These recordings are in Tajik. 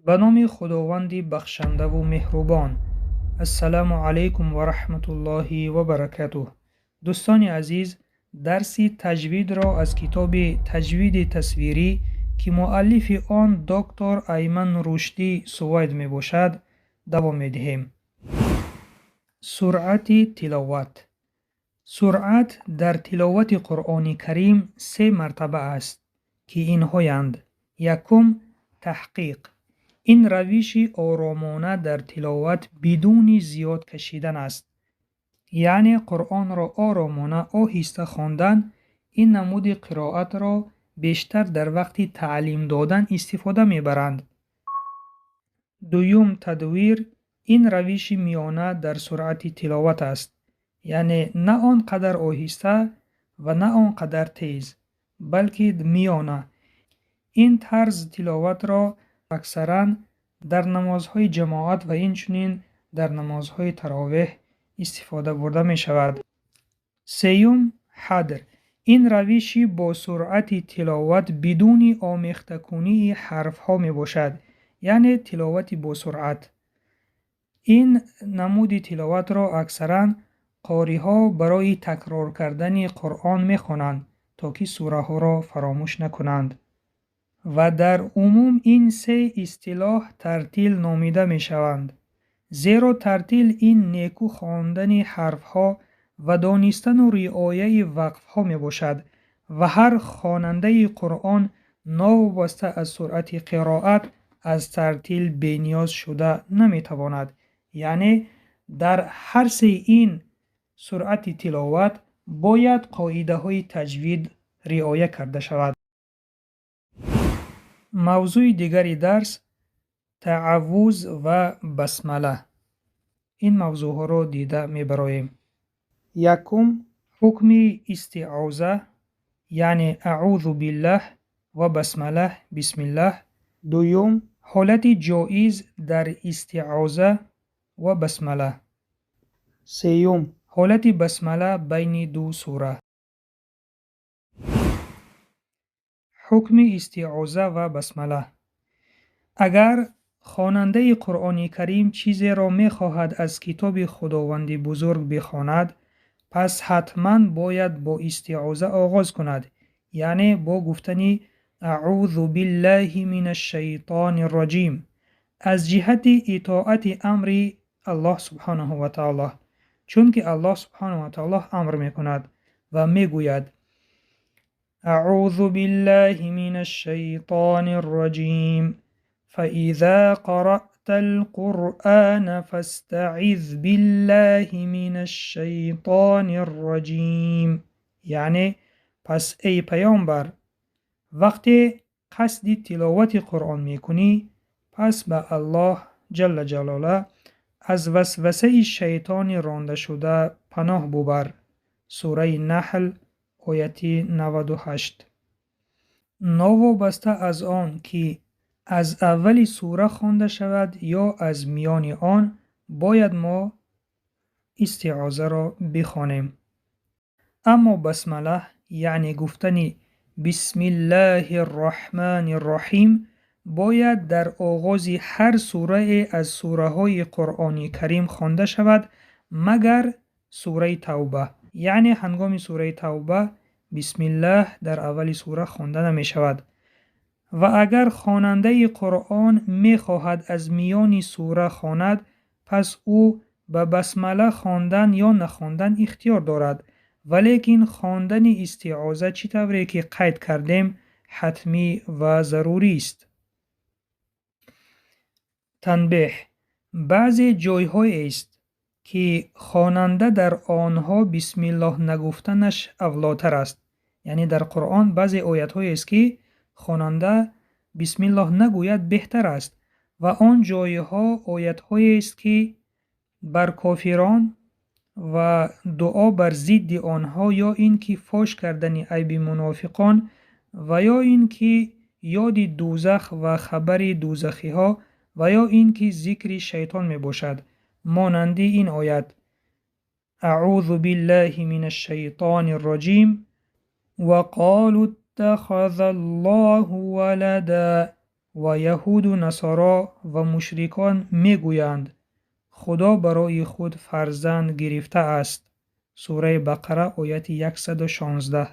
Ба номи Худованди бахшандаву меҳрубон. Ассалому алайкум ва раҳматуллоҳи ва баракатуҳ. Дӯстони азиз, дарси таҷвидро аз китоби Таҷвиди тасвирӣ, ки муаллифи он доктор Айман Рушдӣ Сувайд мебошад, давом медиҳем. Суръати тиловат. Суръат дар тиловати Қуръони Карим се мартаба аст, ки инҳоянд: якум, таҳқиқ. Ин равиши оромона дар тиловат бидуни зиёд кашидан аст. Яъне Қуръонро оромона, оҳиста хондан. Ин намуди қироатро бештар дар вақти таълим додан истифода мебаранд. Дуюм, тадвир. Ин равиши миёна дар суръати тиловат аст, яъне на он қадар оҳиста ва на он қадар тез, балки миёна. Ин тарз тиловатро аксаран дар намозҳои ҷамоат ва инчунин дар намозҳои таровеҳ истифода бурда мешавад. Сеюм, ҳадр. Ин равиши бо суръати тиловат бидуни омехтакунии ҳарфҳо мебошад, яъне тиловати босуръат. Ин намуди тиловатро аксаран қориҳо барои такрор кардани Қуръон мехонанд, то ки сураҳоро фаромӯш накунанд. Ва дар умум ин се истилоҳ тартил номида мешаванд, зеро тартил ин неку хондани ҳарфҳо ва донистану риояи вақфҳо мебошад ва ҳар хонандаи Қуръон новобаста аз суръати қироат аз тартил бениёз шуда наметавонад. Яъне дар ҳар сеи ин суръати тиловат бояд қоидаҳои таҷвид риоя карда шавад. Мавзӯи дигари дарс тааввуз ва басмала. Ин мавзӯъҳоро дида мебароем. Якум, ҳукми истиоза, яъне аъузу биллаҳ, ва басмала, бисмиллаҳ. Дуюм, ҳолати ҷоиз дар истиоза ва басмала. Сеюм, ҳолати басмала байни ду сура. Ҳукми истиоза ва басмала. Агар хонандаи Қуръони Карим чизеро мехоҳад аз китоби Худованди бузург бихонад, пас ҳатман бояд бо истиоза оғоз кунад, яъне бо гуфтани аъузу биллаҳи минаш шайтони раҷим, аз ҷиҳати итоати амри Аллоҳ субҳонаҳу ва таоло, чунки Аллоҳ субҳонаҳу ва таоло амр мекунад ва мегӯяд: аъузу биллаҳи минаш шайтони раҷим, фаиза қараъта алқуръана фастаъиз биллаҳи минаш шайтони раҷим. Яъне пас эй паёмбар, вақте қасди тиловати Қуръон мекунӣ, пас ба Аллоҳ ҷалла ҷалола аз васвасаи шайтони рондашуда паноҳ бубар. Сураи Наҳл, ояти 98. Новобаста аз он ки аз аввали сура хонда шавад ё аз миёни он, бояд мо истиозаро бихонем. Аммо басмала, яъне гуфтани бисмиллаҳи рраҳмани рраҳим, бояд дар оғози ҳар сурае аз сураҳои Қуръони Карим хонда шавад, магар сураи Тавба. Яъне ҳангоми сураи Тавба бисмиллаҳ дар аввали сура хонда намешавад. Ва агар хонандаи Қуръон мехоҳад аз миёни сура хонад, пас ӯ ба басмала хондан ё нахондан ихтиёр дорад, валекин хондани истиоза, чӣ тавре ки қайд кардем, ҳатмӣ ва зарурист. Танбеҳ: баъзе ҷойҳоест, ки хонанда дар онҳо бисмиллоҳ нагуфтанаш авлотар аст. Яъне дар Қуръон баъзе оятҳоест, ки хонанда бисмиллоҳ нагӯяд беҳтар аст, ва он ҷойҳо оятҳоест, ки бар кофирон ва дуо бар зидди онҳо, ё ин ки фош кардани айби мунофиқон, ва ё ин ки ёди дӯзах ва хабари дӯзахиҳо, ва ё ин ки зикри шайтон мебошад, монанди ин оят: аъузу биллаҳи минаш шайтони раҷим, ва қолу иттахаза Аллоҳу валада. Ва яҳуду насоро ва мушрикон мегӯянд: Худо барои худ фарзанд гирифтааст. Сураи Бақара, ояти 116.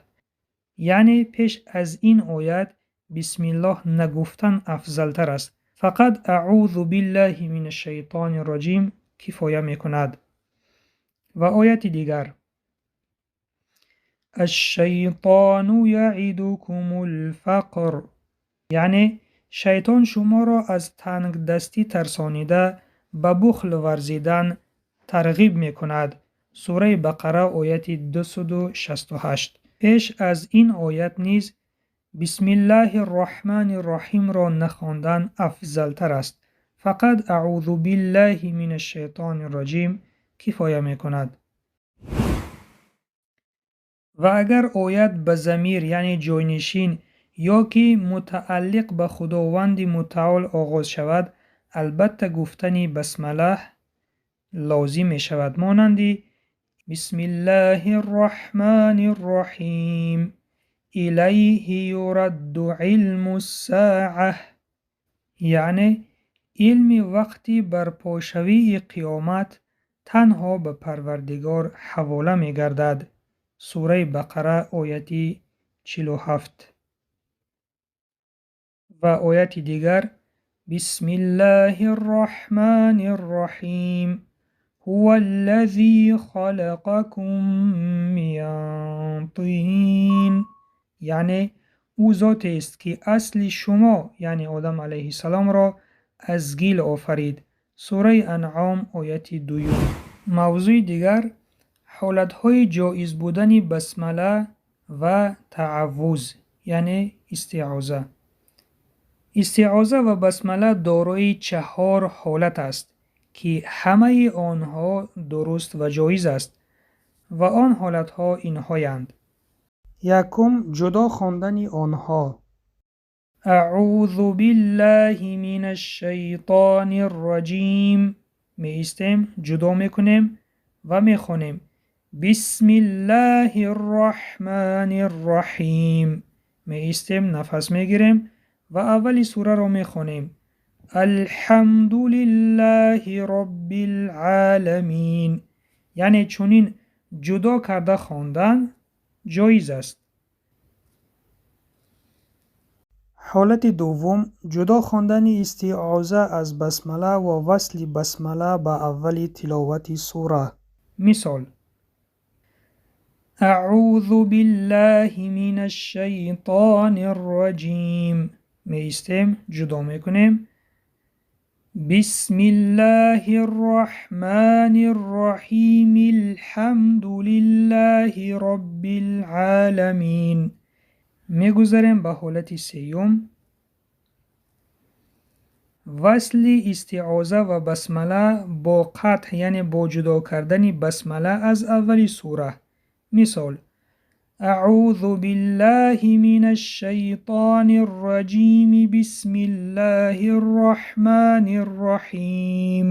Яъне пеш аз ин оят бисмиллоҳ нагуфтан афзалтар аст. Фақат аъузу биллаҳи минаш шайтони раҷим кифоя мекунад. Ва ояти дигар: аш-шайтону яъидукумул фақр. Яъне шайтон шуморо аз тангдастӣ тарсонида ба бухл варзидан тарғиб мекунад. Сураи Бақара, ояти 268. Пеш аз ин оят низ бисмиллаҳир роҳманир роҳимро нахондан афзалтар аст. Фақат аъузу биллаҳи минаш шайтонир раҷим кифоя мекунад. Ва агар оят ба замир, яъне ҷойнишин ё ки мутааллиқ ба Худованди Мутаол оғоз шавад, албатта гуфтани басмалаҳ лозим мешавад, монанди бисмиллаҳир роҳманир роҳим илайҳи юрадду илмус соаҳ. Яъне илми вақти барпошавии қиёмат танҳо ба Парвардигор ҳавола мегардад. Сураи Бақара, ояти 47. Ва ояти дигар: бисмиллаҳир роҳманир роҳим ҳуваллазӣ халақакум мин тин. Яъне ӯ зотест, ки асли шумо, яъне Одам алайҳиссаломро аз гил офарид. Сураи Анъом, ояти 2. Мавзӯи дигар: ҳолатҳои ҷоиз будани басмала ва тааввуз, яъне истиоза. Истиоза ва басмала дорои 4 ҳолат аст, ки ҳамаи онҳо дуруст ва ҷоиз аст ва он ҳолатҳо инҳоянд. Якум, ҷудо хондани онҳо. Аъузу биллаҳи минаш шайтонир раҷим. Меистем, ҷудо мекунем ва мехонем. Бисмиллаҳир роҳманир роҳим. Меистем, нафас мегирем ва аввали сураро мехонем. Алҳамду лиллаҳи роббил оламин. Яъне чунин ҷудо карда хондан ҷоиз аст. Ҳолати дуввум: ҷудо хондани истиоза аз басмала ва васли басмала ба аввали тиловати сура. Мисол: аъузу биллаҳи минаш шайтонир раҷим. Меистем, ҷудо мекунем. Бисмиллаҳир роҳманир роҳим. Алҳамду лиллаҳи роббил оламин. Мегузарем ба ҳолати сеюм. Васли истиоза ва басмала бо қатъ, яъне бо ҷудо кардани басмала аз аввали сура. Мисол: аъузу биллаҳи минаш шайтонир раҷим. Бисмиллаҳир роҳманир роҳим.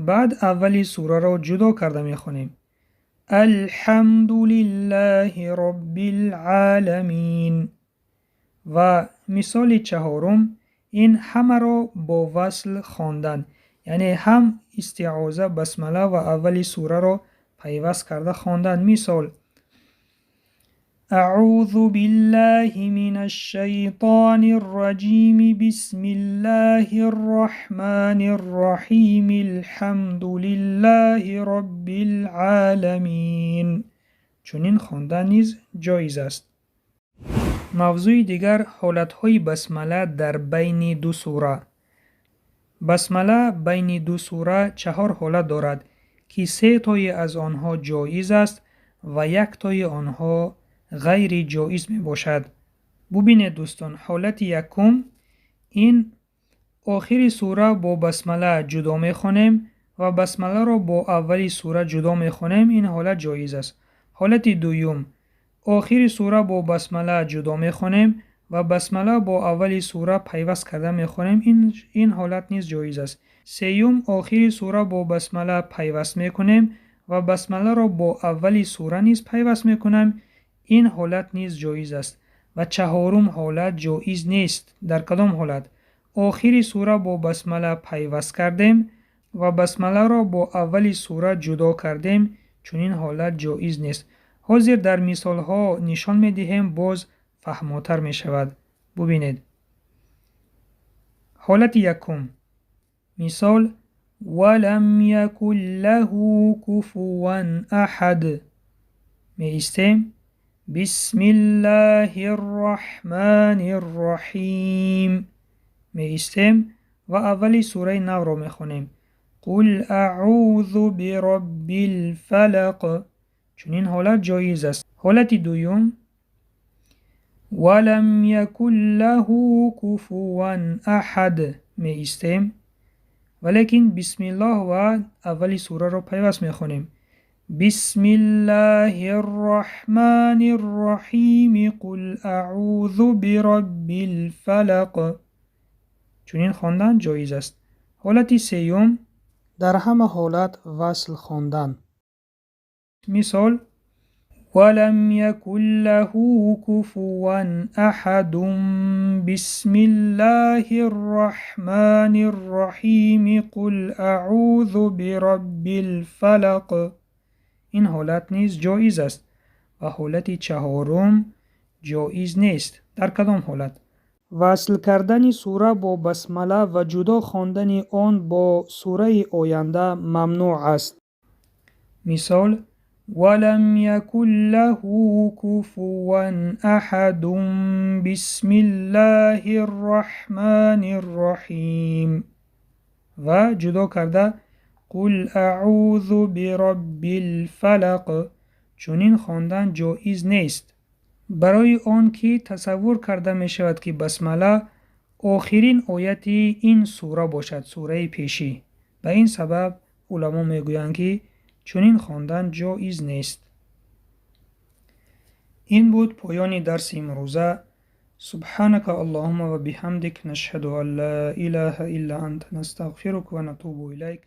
Баъд аввали сураро ҷудо карда мехонем. Алҳамду лиллаҳи роббил оламин. Ва мисоли чаҳорум: ин ҳамаро бо васл хондан, яъне ҳам истиоза, басмала ва аввали сураро пайваст карда хондан. Мисол: аъузу биллаҳи минаш шайтонир раҷим. Бисмиллаҳир роҳманир роҳим. Алҳамду лиллаҳи роббил оламин. Чунин хондан низ ҷоиз аст. Мавзӯи дигар: ҳолатҳои басмала дар байни ду сура. Басмала байни ду сура 4 ҳолат дорад, ки 3 тои аз онҳо ҷоиз аст ва 1 тои онҳо ғайри ҷоиз мебошад. Бубинед дӯстон, ҳолати якум: ин охири сура бо басмала ҷудо мехонем ва басмаларо бо аввали сура ҷудо мехонем. Ин ҳолат ҷоиз аст. Ҳолати дуюм: охири сура бо басмала ҷудо мехонем ва басмала бо аввали сура пайваст карда мехонем. Ин ҳолат низ ҷоиз аст. Сеюм, охири сура бо басмала пайваст мекунем ва басмаларо бо аввали сура низ пайваст мекунем. Ин ҳолат низ ҷоиз аст. Ва чаҳорум ҳолат ҷоиз нест. Дар кадом ҳолат? Охири сура бо басмала пайваст кардем ва басмаларо бо аввали сура ҷудо кардем. Чунин ҳолат ҷоиз нест. Ҳозир дар мисолҳо нишон медиҳем, боз фаҳмотар мешавад. Бубинед. Ҳолати якум. Мисол: валам якун лаҳу куфуван аҳад. Меистем. Бисмиллаҳир раҳмонир раҳим. Меистем ва аввали сураи навро мехонем. Қул аъузу бироббил фалақ. Чунин ҳолат ҷоиз аст. Ҳолати дуюм: валам якун лаҳу куфуван аҳад. Меистем, валекин бисмиллоҳ ва аввали сураро пайваст мехонем. Бисмиллаҳир раҳмонир раҳим. Қул аъузу бироббил фалақ. Чунин хондан ҷоиз аст. Ҳолати сеюм: дар ҳама ҳолат васл хондан. Мисол: валам якун лаҳу куфуван аҳадун. Бисмиллаҳир раҳмонир раҳим. Қул аъузу бироббил фалақ. Ин ҳолат низ ҷоиз аст. Ва ҳолати чаҳорум ҷоиз нест. Дар кадом ҳолат? Васл кардани сура бо басмала ва ҷудо хондани он бо сураи оянда мамнӯъ аст. Мисол: валам якун лаҳу куфуван аҳадун. Бисмиллаҳир раҳмонир раҳим. Ва ҷудо карда қул аъузу бироббил фалақ. Чунин хондан ҷоиз нест. Барои он ки тасаввур карда мешавад, ки басмала охирин ояти ин сура бошад, сураи пешӣ. Ба ин сабаб уламо мегӯянд, ки чунин хондан ҷоиз нест. Ин буд поёни дарси имрӯза. Субҳанака Аллоҳумма ва биҳамдик, нашҳаду ан ла илаҳа илла анта, настағфирука ва натубу илайк.